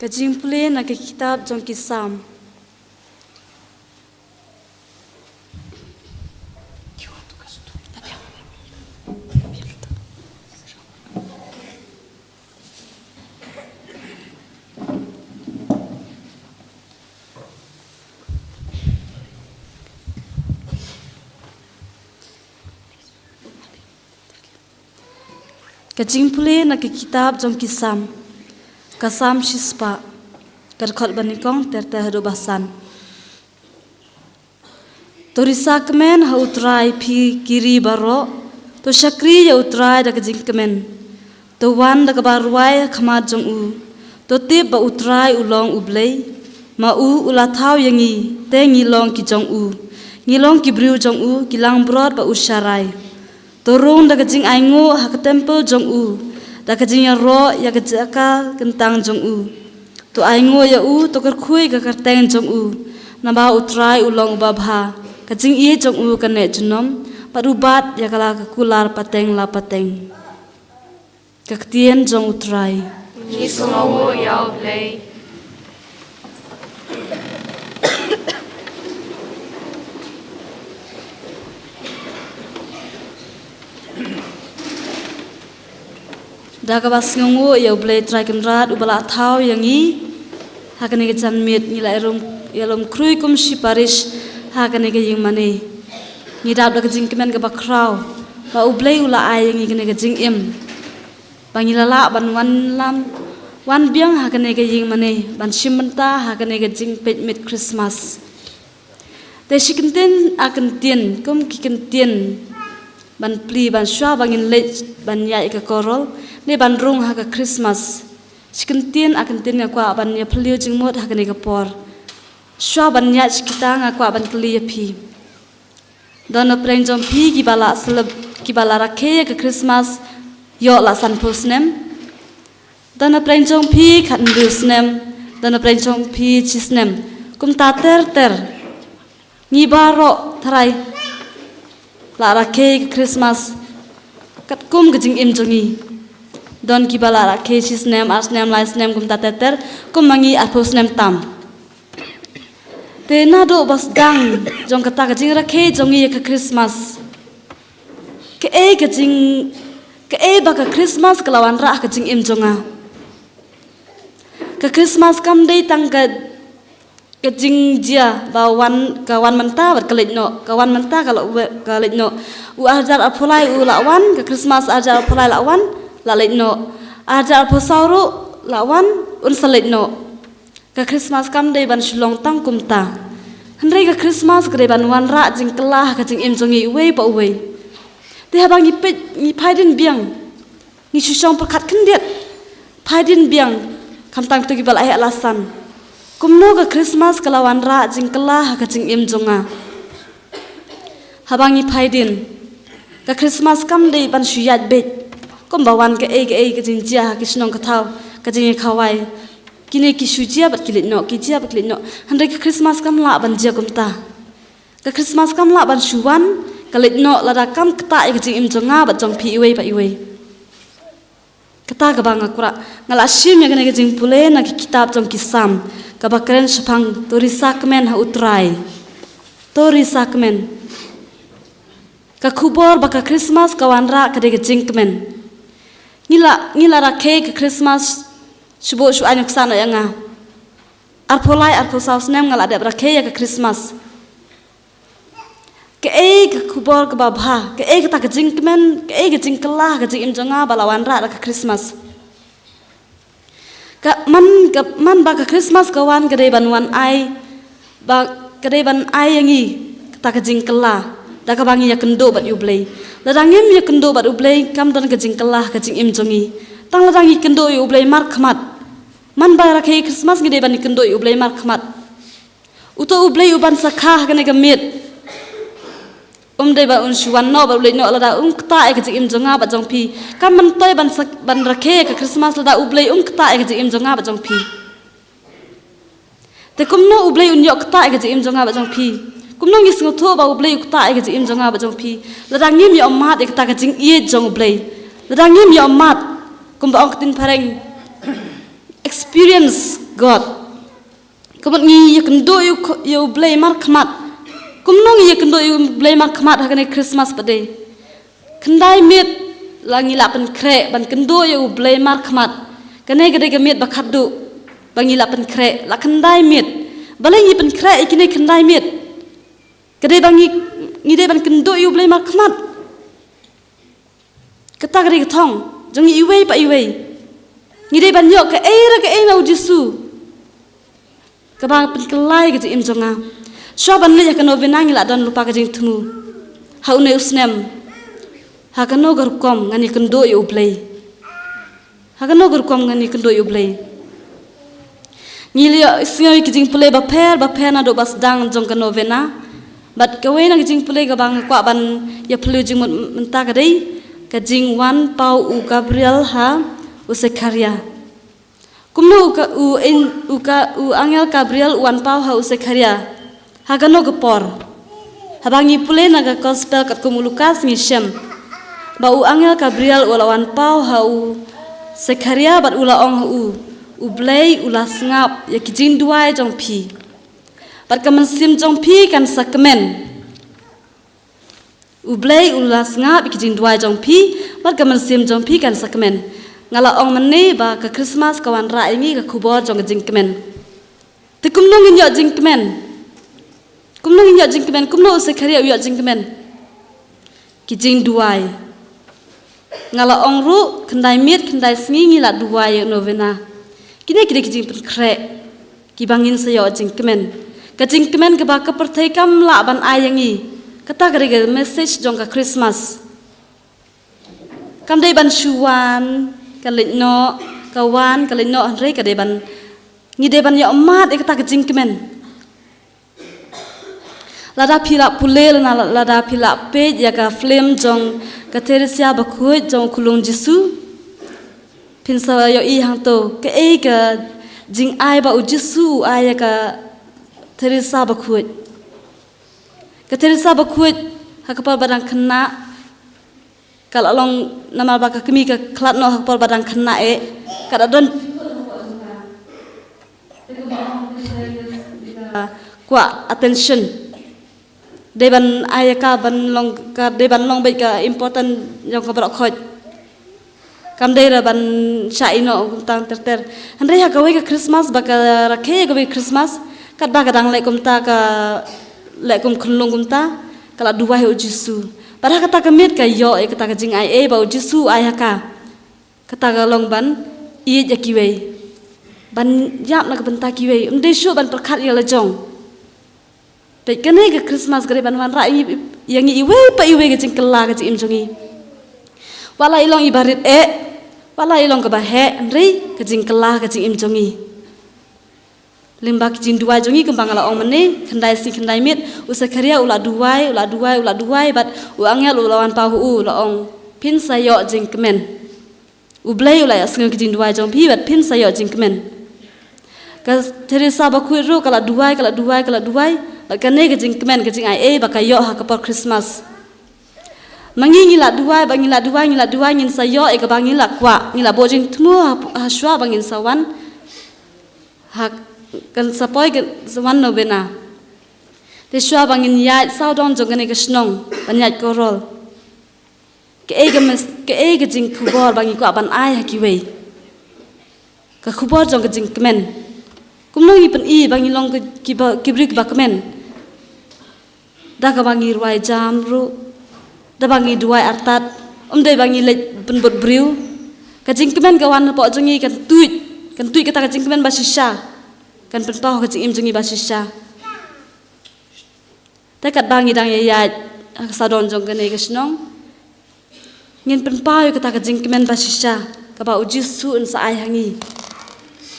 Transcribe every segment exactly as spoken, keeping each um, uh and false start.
Ka jingpule na ka kitab jong ki Salm. Ka jingpule na ka kitab jong ki Salm. Ka Salm shispah. Ka dkhot banyngkong ter ter haduh ba san. To risa kmen ha U Trai phi ki ri baroh. To shakri ïa U Trai da ka jingkmen. To wan da kaba rwai ha khmat jong u. To tip ba U Trai u long U Blei. Ma u u la thaw ïa ngi, te ngi long ki jong u. Ngi long ki briew jong u, ki langbrot ba u sharai. To rung da ka jingainguh ha ka templ jong u, da ka jingïaroh ïa ka jaka kyntang jong u. To ainguh ïa u, to kyrkhu ïa ka kyrteng jong u. Naba U Trai u long uba bha, ka jingïeit jong u ka neh junom, bad u bat ïa ka la ka kular pateng la pateng. Ka ktien jong U Trai. Ngi sngewnguh ïa U Blei. Da kaba sngewnguh ïa U Blei Trai Kynrad uba la thaw ïa ngi ha kane ka janmiet, ngi la ïalum, ïalum khrui kum shi parish ha kane ka ïing mane. Ngi dap da ka jingkmen kaba khraw ba U Blei u la ai ïa ngi kane ka jingim ba ngi la lah ban wan lam, wan biang ha kane ka ïing mane ban shim bynta ha kane ka jingpeit miet Christmas. Te shi kyntien ar kyntien, kum ki kyntien ban plie, ban shuwa ba ngin leit ban ïaid ka carol ne ban rung ha ka Christmas. Shi kyntien ar kyntien nga kwah ban ïa phylliew jingmut ha kane ka por. Shuwa ban ïaid shi kita nga kwah ban kylli ïa phi. Don na pdeng jong phi kiba la slem, kiba la rakhe ïa ka Christmas ïoh la sanphew snem? Don na pdeng jong phi khathynriew snem? Don na pdeng jong phi shi snem? Kumta ter ter. Ngi baroh tharai la rakhe ïa ka Christmas katkum ka jingim jong ngi. Don kiba la rakhe shi snem, ar snem, lai snem, kumta ter ter, kum ma ngi arphew snem tam. Te naduh ba sdang jong kata ka jingrakhe jong ngi ïa ka Christmas, kaei ka jing, kaei ba ka Christmas ka la wanrah ha ka jingim jong nga? Ka Christmas kam dei tang ka, ka jingjia ba wan, ka wan mynta bad ka leit noh, ka wan mynta ka la, ka leit noh. U ar hajar arphew lai u la wan, ka Christmas ar hajar arphew lai la wan, la leit noh. Ar hajar arphew saw ruh la wan, un sa leit noh. Ka Christmas kam dei ban shu long tang kumta. Hynrei ka Christmas ka dei ban wanrah jingkylla ha ka jingim jong ngi uwei pa uwei. Te haba ngi peit, ngi phai dien biang, ngi shu shong pyrkhat khyndiat, phai dien biang, khamtam kito kiba la heh la san. Kumno ka Christmas ka la wanrah jingkylla ha ka jingim jong nga? Haba ngi phai dien, ka Christmas kam dei ban shu ïaid beit. Kumba wan kaei kaei ka jingjia ha ki shnong ka thaw, ka jingïakhawai. Kine ki shu jia bad ki leit noh, ki jia bad ki leit noh. Hynrei ka Christmas kam lah ban jia kumta. Ka Christmas kam lah ban shu wan, ka leit noh, lada kam ktah ïa ka jingim jong nga bad jong phi iwei pa iwei. Kata kaba nga kwah, nga la shim ïa kane ka jingpule na ki kitab jong ki Salm, kaba kren shaphang to risa kmen ha U Trai. To risa kmen. Ka khubor ba ka Christmas ka wanrah ka dei ka jingkmen. Ngi la, ngi la rakhe ka Christmas shu buh shu aiñ nuksa noh ïa nga. Arphew lai, arphew saw snem nga la dep rakhe ïa ka Christmas. Kaei ka khubor kaba bha, kaei kata ka jingkmen, kaei ka jingkylla ha ka jingim jong nga ba la wanrah da ka Christmas. Ka man, ka man ba ka Christmas ka wan ka dei ban wan ai, ba ka dei ban ai ïa ngi kata ka jingkylla da kaba ngi ïakynduh bad U Blei. Lada ngim ïakynduh bad U Blei kam don ka jingkylla ha ka jingim jong ngi. Tang lada ngi kynduh ïa U Blei markhmat. Man ba rakhe Christmas ngi dei ban ïakynduh ïa U Blei markhmat. Uto U Blei uban sa kha ha kane ka miet, um dei ba un shu wan noh bad u leit noh lada um ktah ïa ka jingim jong nga bad jong phi. Kam myntoi ban sa, ban rakhe ïa ka Christmas lada U Blei um ktah ïa ka jingim jong nga bad jong phi. Te kumno U Blei un ïoh ktah ïa ka jingim jong nga bad jong phi? Kumno ngi sngewthuh ba U Blei u ktah ïa ka jingim jong nga bad jong phi? Lada ngim ïoh mad ïa kata ka jingïeit jong U Blei. Lada ngim ïoh mad, kumba ong ka ktien phareng, experience God. Ka mut ngi ïakynduh ïa u kh-, ïa u Blei markhmat. Kumno ngi ïakynduh ïa u Blei markhmat ha kane Christmas pat de? Khyndai miet la ngi la pynkhreh ban kynduh ïa u Blei markhmat. Kane ka dei ka miet ba khatduh ba ngi la pynkhreh, la khyndai miet. Balei ngi pynkhreh ïa kine khyndai miet? Ka dei ba ngi, ngi dei ban kynduh ïa u Blei markhmat. Kata ka dei ka thong jong ngi iwei pa iwei. Ngi dei ban ïoh kaei re kaei na u Jisu kaba pynkylla ïa ka jingim jong nga. Shuwa ban leit ha ka novena ngi la don lypa ka jingthmu. Ha une u snem, ha kano ka rukom ngan ïakynduh ïa u Blei? Ha kano ka rukom ngan ïakynduh ïa u Blei? Ngi la ïohsngew ïa ki jingpule bapher bapher naduh ba sdang jong ka novena. Bad kawei na ki jingpule kaba nga kwah ban ïaphylliew jingmut mynta ka dei ka jingwan paw u Gabriel ha u Sekharia. Kumno u ka, u, in, u ka, u angel Gabriel u wan paw ha u Sekharia? Ha kano ka por? Haba ngi pule na ka Gospel katkum u Lukas ngi shem ba u angel Gabriel u la wan paw ha u Sekharia bad u la ong ha u, U Blei u la sngap ïa ki jingduwai jong phi, bad ka mynsiem jong phi kan sa kmen. U Blei u la sngap ïa ki jingduwai jong phi, bad ka mynsiem jong phi kan sa kmen. Nga la ong mynne ba ka Christmas ka wanrah ïa ngi ka khubor jong ka jingkmen. Te kumno ngin ïoh jingkmen? Kumno ngin ïoh jingkmen? Kumno u Sekharia u ïoh jingkmen? Ki jingduwai. Nga la ong ruh, khyndai miet khyndai sngi ngi la duwai ïa u novena. Kine ki dei ki jingpynkhreh kiba ngin sa ïoh jingkmen. Ka jingkmen kaba ka pyrthei kam lah ban ai ïa ngi. Kata ka dei ka message jong ka Christmas. Kam dei ban shu wan, ka leit noh, ka wan, ka leit noh, hynrei ka dei ban, ngi dei ban ïoh mad ïa kata ka jingkmen. Lada phi la pule, lada, lada phi la peit ïa ka film jong ka Theresia Bakhuid jong u Khunlung Jisu, phin sa ïohi hangto kaei ka jingai ba u Jisu u ai ïa ka Theresia Bakhuid. Ka Theresia Bakhuid ha ka por ba dang khynnah, ka la long, namar ba ka kmie ka khlad noh ha ka por ba dang khynnah eh, ka la don kwah attention. Dei ban ai ïa ka ban long, ka dei ban long beit ka important jong ka baroh khoit. Kam dei re ban shah ïehnoh kumta ter ter. Hynrei ha kawei ka Christmas ba ka rakhe ïa kawei ka Christmas, katba ka dang leh kumta, ka leh kum khunlung kumta, ka la duwai ha u Jisu. Bad ha kata ka miet ka ïoh ïa kata ka jingaiei ba u Jisu u ai ha ka. Kata ka long ban ïeit ïa kiwei, ban ïap na ka bynta kiwei, ym dei shuh ban pyrkhat ïa la jong. Peit, kane ka Christmas ka dei ban wanrah ïa ngi, ïa ngi iwei pa iwei ka jingkylla ka jingim jong ngi. Wat la i long iba rit eh, wat la i long kaba heh, hynrei ka jingkylla ka jingim jong ngi. Lyngba ki jingduwai jong ngi, kumba nga la ong mynne, khyndai sngi khyndai miet, u Sekharia u la duwai, u la duwai, u la duwai, bad u angel u la wan paw ha u, u la ong, phin sa ïoh jingkmen. U Blei u la ïohsngew ki jingduwai jong phi bad phin sa ïoh jingkmen. Ka Theresia Bakhuid ruh ka la duwai, ka la duwai, ka la duwai. Bad kane ka jingkmen, ka jingaiei ba ka ïoh ha ka por Christmas. Ma ngi ngi la duwai, ba ngi la duwai, ngi la duwai, ngin sa ïoh ïa kaba ngi la kwah, ngi la buh jingthmu ha, ha shuwa ba ngin sa wan. Ha, kan sa poi kan sa wan novena. Te shuwa ba ngin ïaid sawdong jong kane ka shnong ban ïaid Carol. Kaei ka mes-, kaei ka jingkhubor ba ngi kwah ban ai ha kiwei? Ka khubor jong ka jingkmen. Kumno ngi pyni ba ngi long ki, kiba, ki briew kiba kmen? Da kaba ngi rwai jam ruh, da ba ngi duwai artat, ym dei ba ngi leit pynbud briew. Ka jingkmen ka wan hapoh jong ngi, kan tuid, kan tuid kata ka jingkmen ba shisha, kan pynpaw ka jingim jong ngi ba shisha. Te katba ngi dang ïaid ha ka sawdong jong kane ka shnong, ngin pynpaw ïa kata ka jingkmen ba shisha kaba u Jisu un sa ai ha ngi.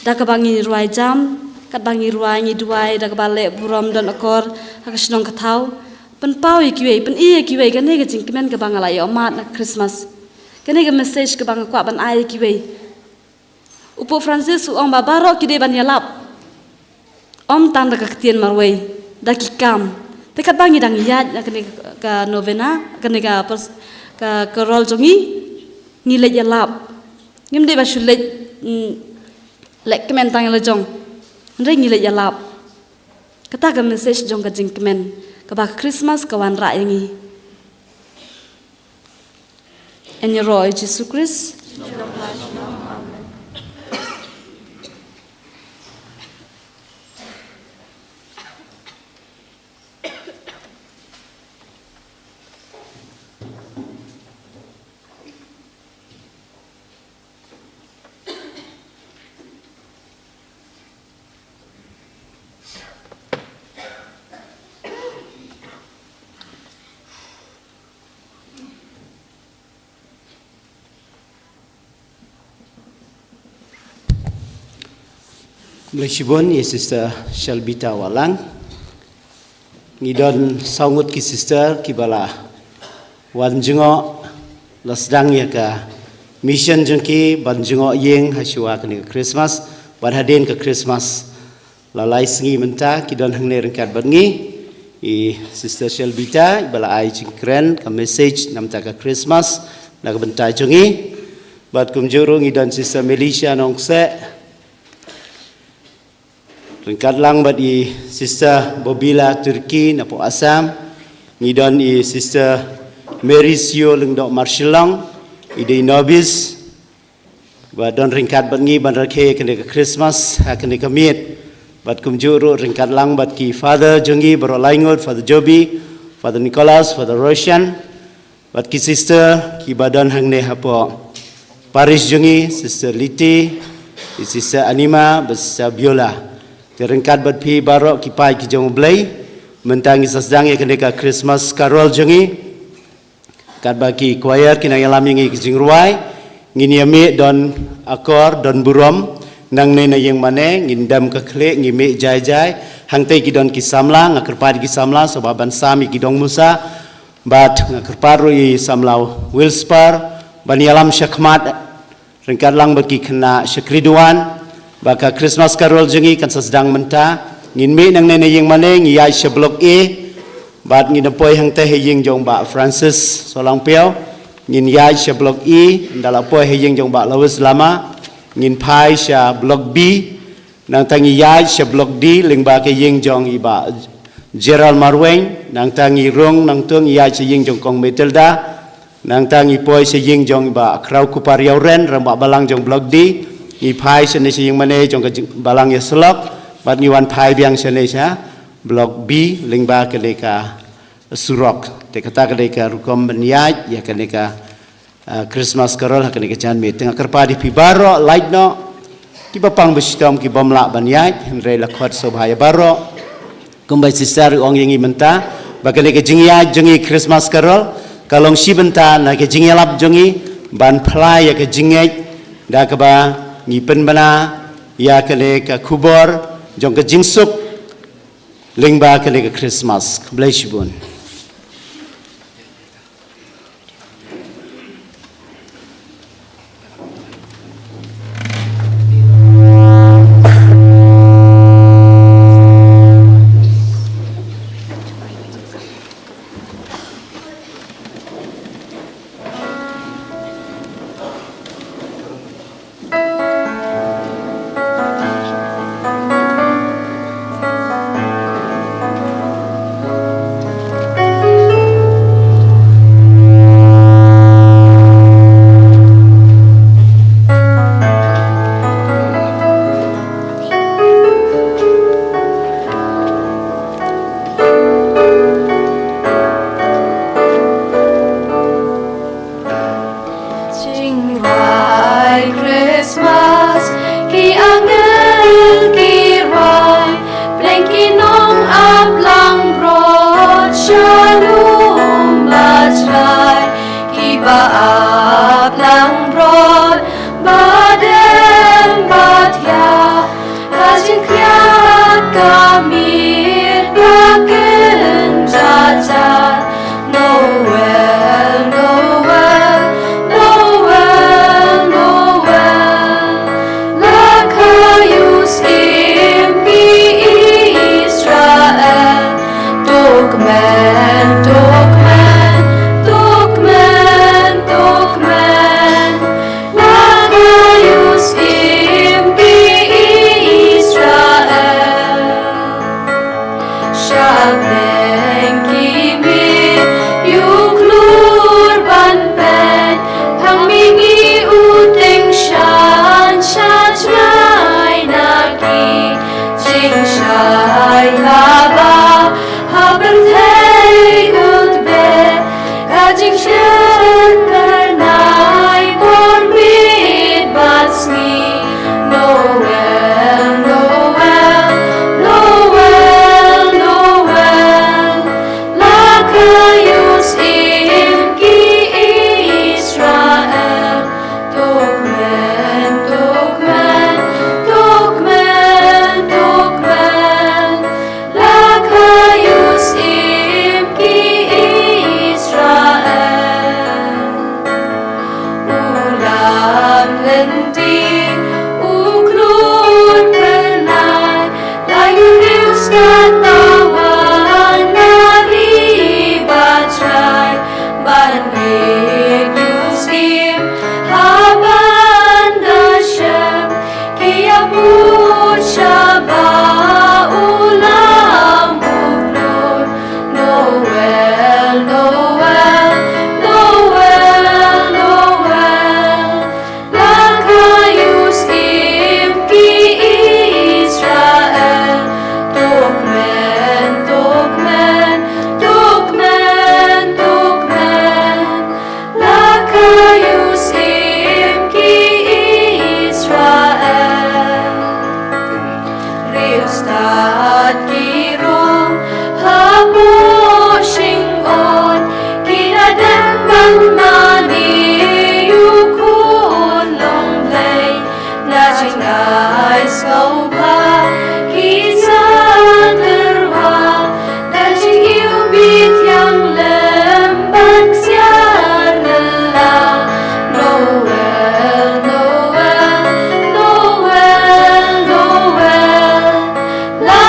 Da kaba ngi rwai jam, katba ngi rwai ngi duwai, da kaba leh burom don akor ha ka shnong ka thaw. Pynpaw ïa kiwei, pyni ïa kiwei kane ka jingkmen kaba nga la ïoh mad na Christmas. Kane ka message kaba nga kwah ban ai ïa kiwei. U Pope Francis u ong ba baroh ki dei ban ïalap. Ym tang da ka ktien marwei, da ki kam. Te katba ngi dang ïaid na kane ka novena, kane ka pers-, ka, ka Carol jong ngi, ngi leit ïalap. Ngim dei ba shu leit, mm, leh kmen tang ïa la jong. Hynrei ngi leit ïalap. Kata ka message jong ka jingkmen kaba ka Christmas ka wanrah ïa ngi. Ïaroh ïa Jisu Khrist. Khublei shibun ïa Sister Shalbita Wahlang. Ngi don saw ngut ki sister kiba la wan jngoh, la sdang ïa ka mission jong ki ban jngoh ïing ha shuwa kane ka Christmas, bad hadien ka Christmas. La lai sngi mynta ki don hangne ryngkat bad ngi. I Sister Shalbita, iba la ai jingkren ka message namar ka Christmas na ka bynta jong ngi. Bad kumjuh ruh ngi don Sister Melisha Nongse. Ryngkat lang bad i Sister Bobila Turki napoh Assam. Ngi don i Sister Mary Sio Lyngdoh Marshillong, i dei nobis. Ba don ryngkat bad ngi ban rakhe kane ka Christmas ha kane ka miet. Bad kumjuh ruh ryngkat lang bad ki Father jong ngi baroh lai ngut, Father Joby, Father Nicholas, Father Roshan. Bad ki sister kiba don hangne hapoh parish jong ngi, Sister Liti, i Sister Anima, bad Sister Biola. Te ryngkat bad phi baroh ki paid ki jong U Blei. Mynta ngi sa sdang ïa kane ka Christmas carol jong ngi. Katba ki choir ki nang ïalam ïa ngi ki jingrwai, ngin ïa mih don akor, don burom, nangne na ïing mane, ngin dem ka khlieh, ngin mih jai jai, hangtei ki don ki samla, nga kyrpad ki samla, sngewbha ban sam ïa ki dong musa, bad nga kyrpad ruh ïa i samla Wilspar, ban ïalam shakhmat, ryngkat lang bad ki khynnah shakri duwan, ba ka Christmas carol jong ngi kan sa sdang mynta, ngin mih nangne na ïing mane, ngi ïaid sha block A, bad ngin poi hangtei ha ïing jong Bah Francis Solangpiaw, ngin ïaid sha block E, ynda la poi ha ïing jong Bah Lawis Lama, ngin phai sha block B, nangta ngi ïaid sha block D, lyngba ka ïing jong i Bah Gerald Marwein, nangta ngi rung, nangta ngi ïaid sha ïing jong Kong Matilda, nangta ngi poi sha ïing jong i Bah Kraw Kupar Ïawren, rangbah balang jong block D, ngi phai shane sha ïing mane jong ka jing-, balang Ïaslok, bad ngi wan phai biang shane sha block B, lyngba kane ka surok. Te kata ka dei ka rukom ban ïaid ïa kane ka, ah, Christmas carol ha kane ka janmiet. Te nga kyrpad ïa phi baroh, lait noh, kiba pang ba shitom, ki bym lah ban ïaid, hynrei la khot sngewbha ïa baroh. Kumba i sister i ong ïa ngi mynta, ba kane ka jingïaid jong ngi Christmas carol ka long shi bynta na ka jingïalap jong ngi ban phla ïa ka jingngeit, da kaba ngi pynbna ïa kane ka khubor jong ka jingsuk lyngba kane ka Christmas. Khublei shibun. Shai haba ha pyrthei u tbe ka jingshyrkhei bor miet bad sngi. Noel, Noel, Noel, Noel. La ka ïohsngew ki Israel. To kmen, to kmen, to kmen, to kmen. La ka ïohsngew ki Israel. U lam lynti u khlur pynai, la ïoh riewstad tawar na ri bad trai. Ban ïohsngew ha ban da shem ki ïa bud shabar u lam u khlur. Noel, Noel, Noel, Noel. La ka ïohsngew ki Israel. To kmen, to kmen, to kmen, to kmen. La ka ïohsngew ki Israel. Riewstad ki Rom hapoh shingoh, ki la dem ban mane ïa u Khun Long Blei. Na jingai sngewbha ki sa tyrwa, da jingïohi biang lem bad ksiar lylla. Noel, Noel, Noel, Noel. La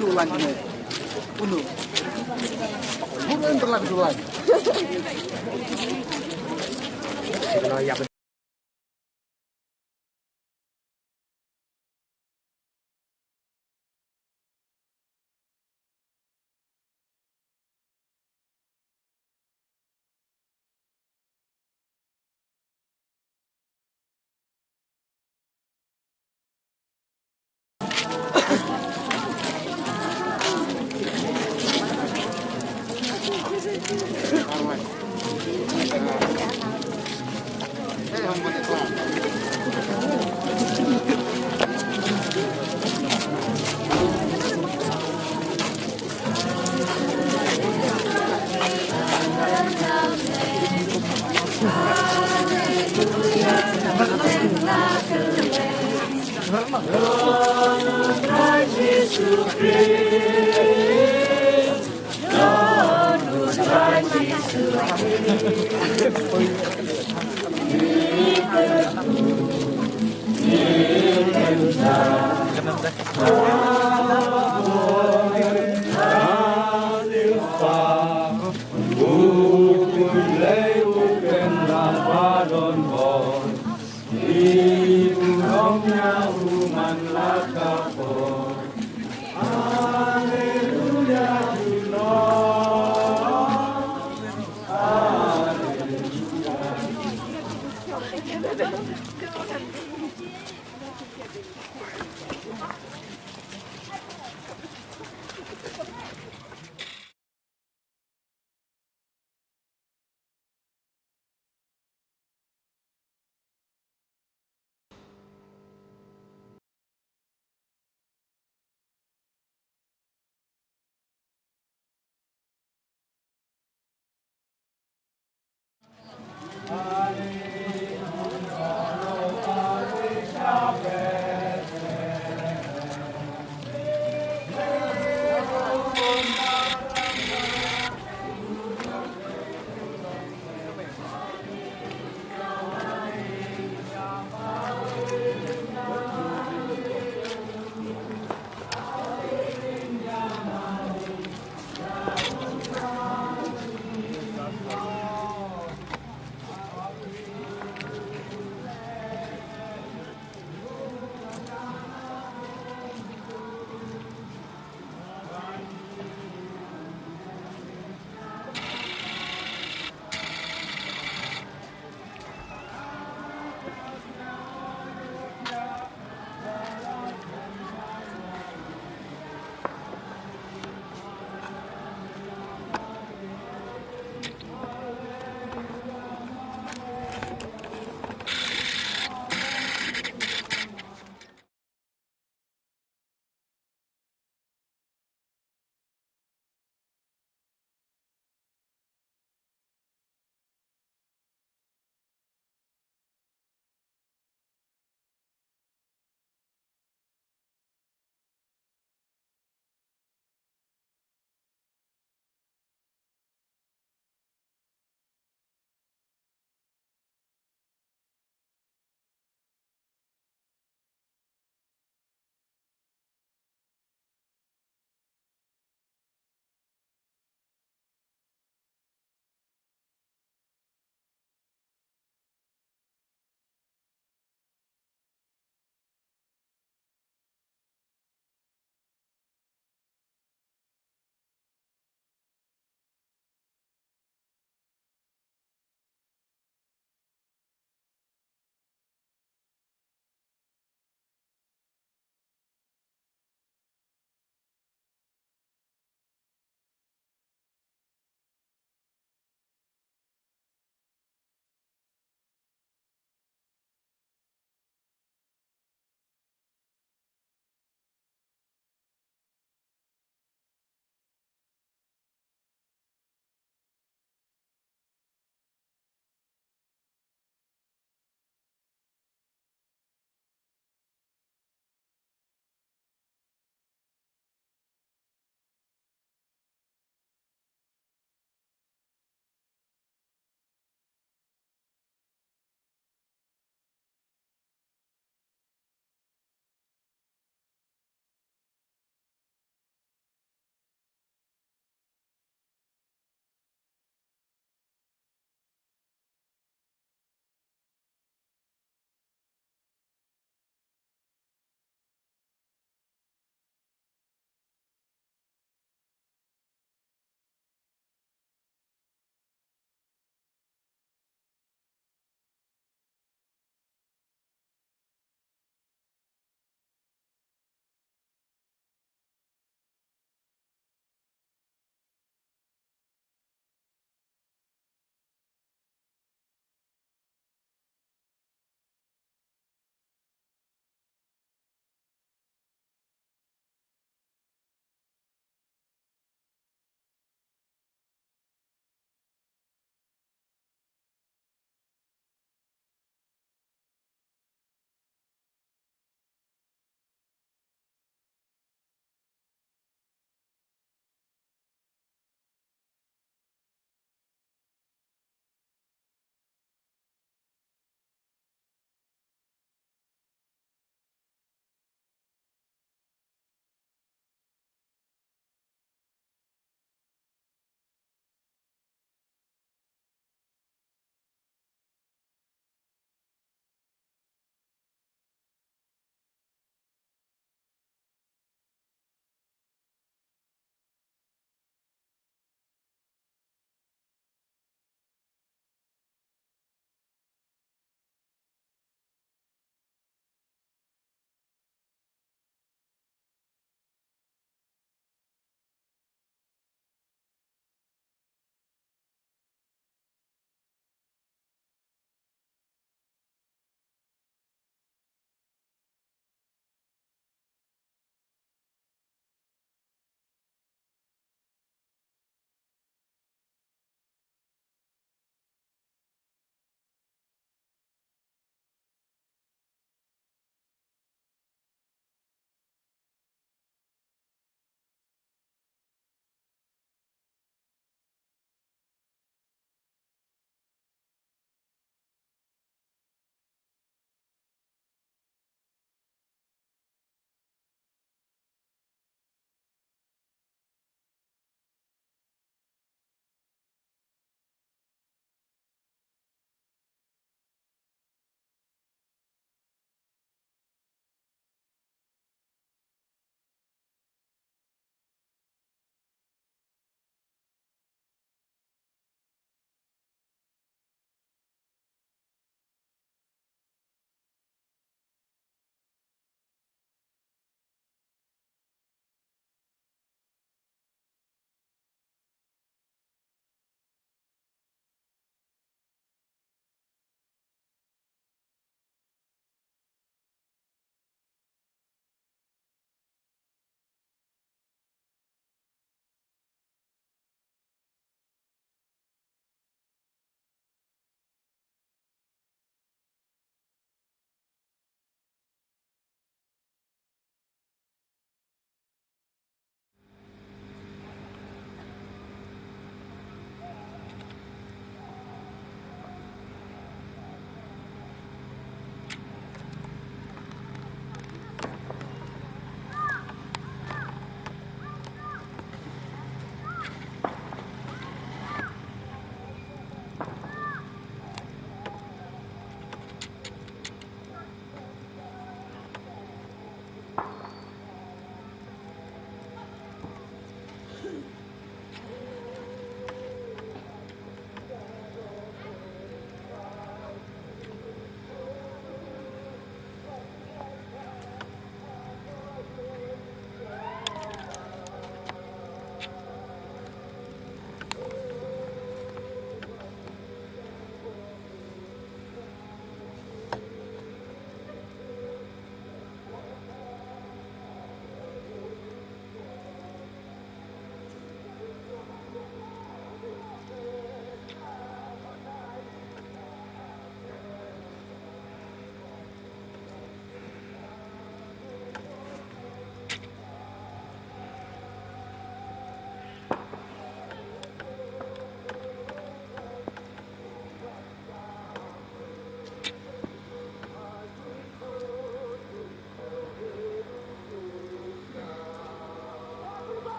Unu lan ne? Unu. Unu lan berlan berlan.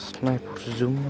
Sniper zoom.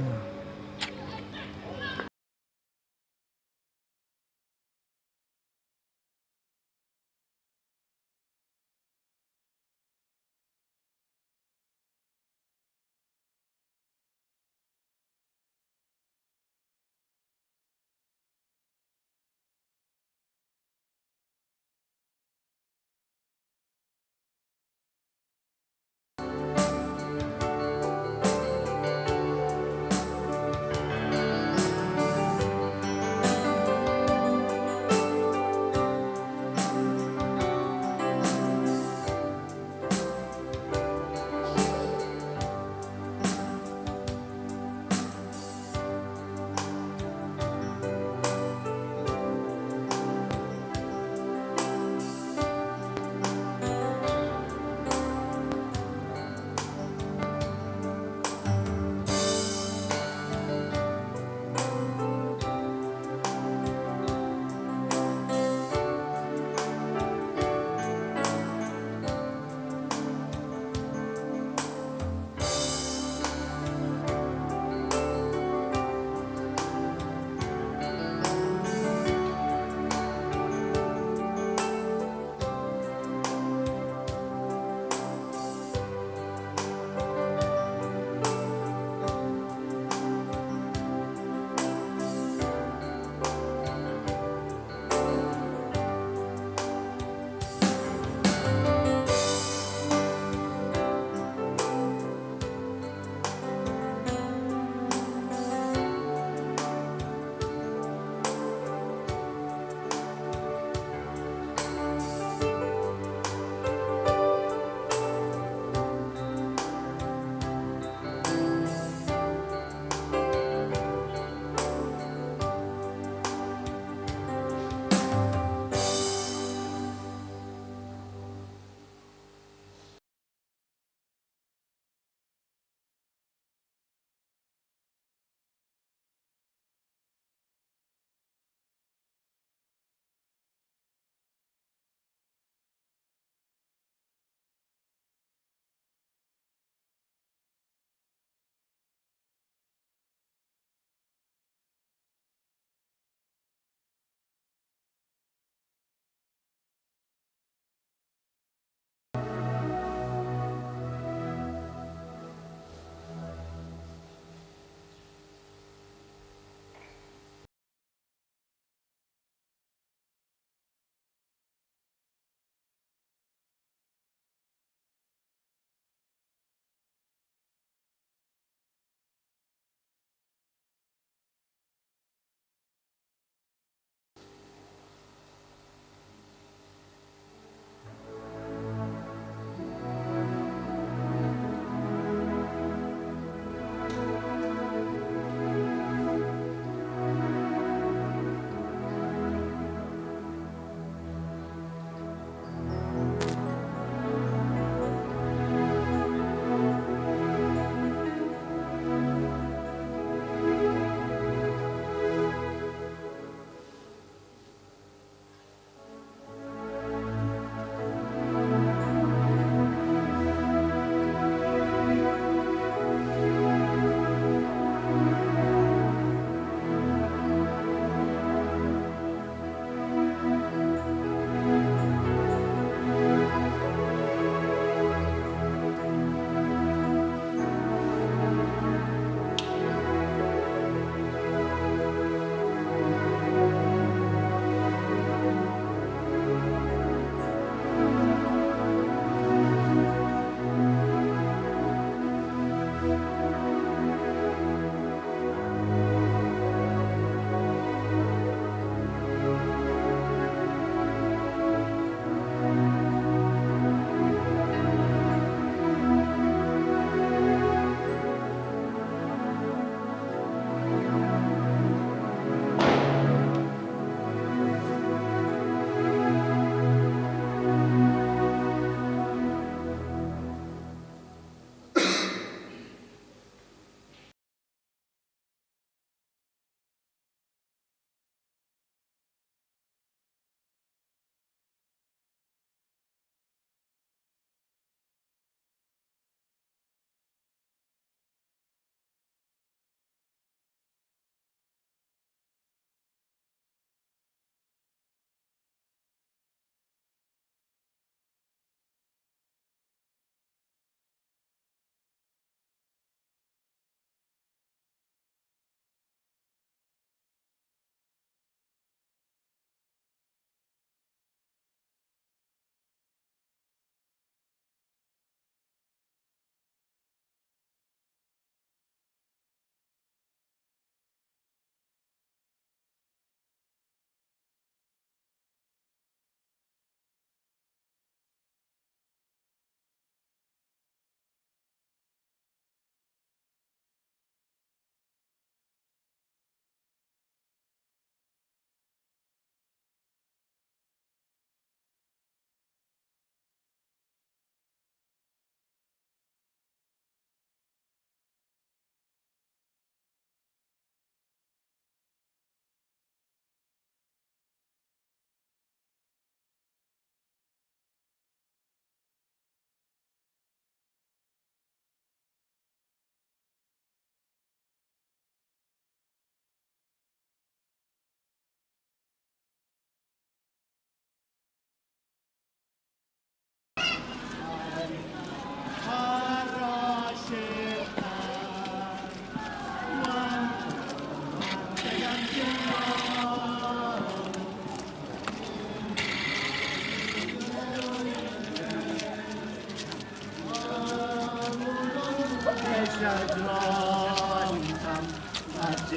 Wan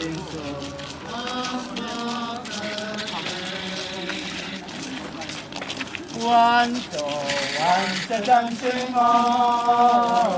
to, wan to, dancing on.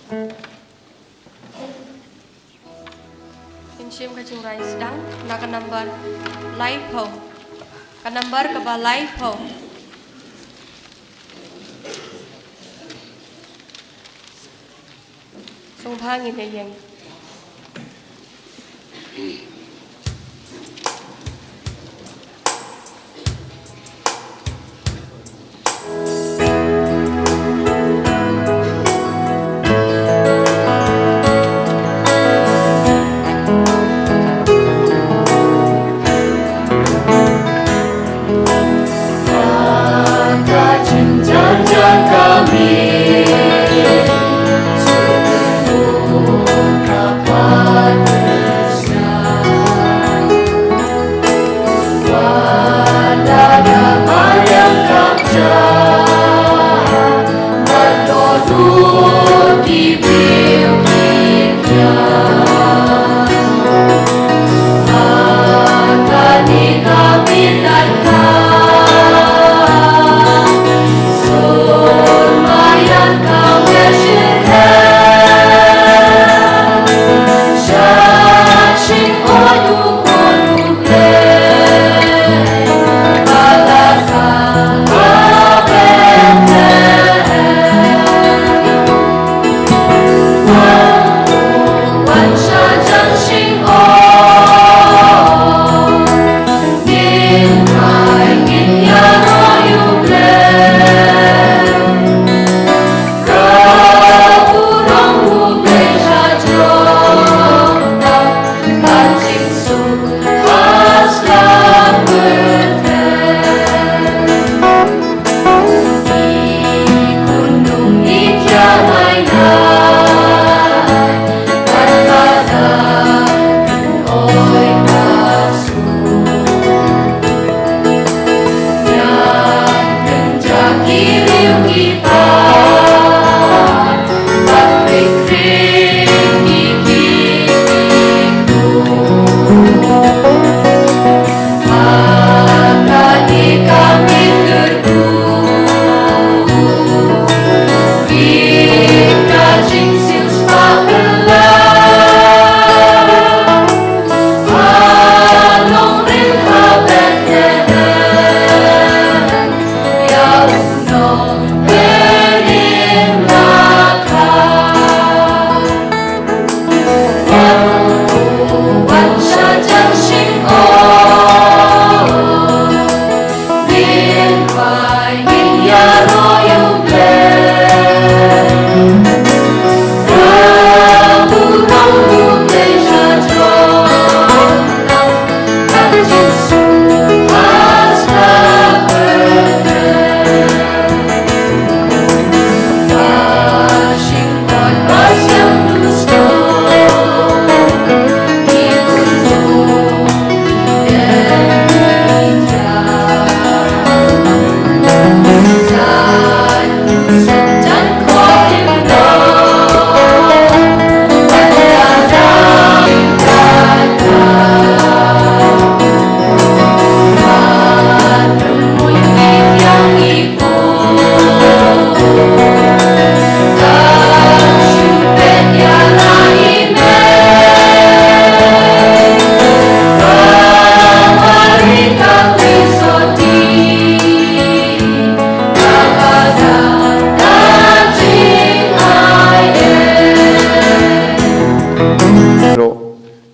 Ngin shim ka jingrwai sdang na ka nambar laiphew. Ka nambar kaba laiphew. Sngewbha ngin ïeng.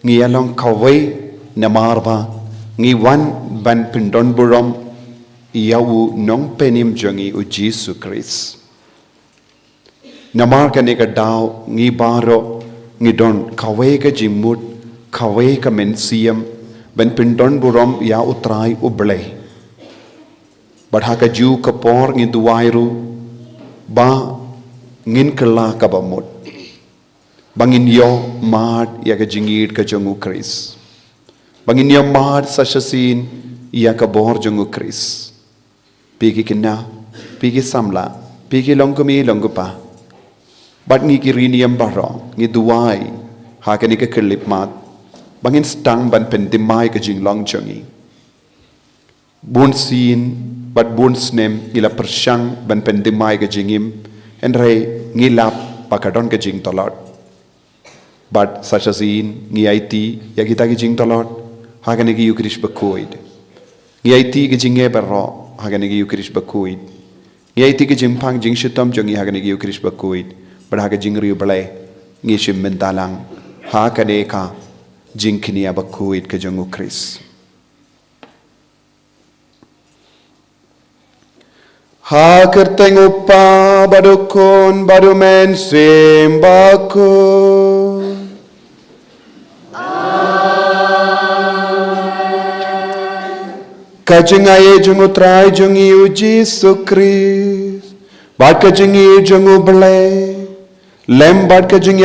Ngi ïa long kawei namar ba ngi wan ban pyndon burom ïa u nongpynim jong ngi u Jisu Khrist. Namar kane ka daw ngi baroh ngi don kawei ka jingmut, kawei ka mynsiem ban pyndon burom ïa u Trai u Blei. Bad ha kajuh ka por ngin duwai ruh ba ngin kylla kaba mut, ba ngin ïoh mad ïa ka jingïeit ka jong u Khrist, ba ngin ïoh mad sa shisien ïa ka bor jong u Khrist. Phi ki kynja, phi ki samla, phi ki longkmie longkpa, bad ngi ki riewniam baroh ngi duwai ha kane ka khyllipmat ba ngin sdang ban pynthymmai ka jinglong jong ngi. Bun sien bad bun snem ngi la pyrshang ban pynthymmai ka jingim, hynrei ngi lap ba ka don ka jingtlot. Bad sa shisien ngi aiti ïa kita ki jingtlot ha kane ka Ïukharist bakhuid. Ngi aiti ki jingeh baroh ha kane ka Ïukharist bakhuid. Ngi aiti ki jingpang jingshitom jong ngi ha kane ka Ïukharist bakhuid. Bad ha ka jingriewblei ngi shim bynta lang ha kane ka jingkñia bakhuid ka jong u Khrist. Ha ka kyrteng u Kpa bad u Khun bad u Mynsiem Bakhuid. Ka jingaiei jong u Trai jong ngi u Jisu Khrist bad ka jingïeit jong u Blei lem bad ka jingïa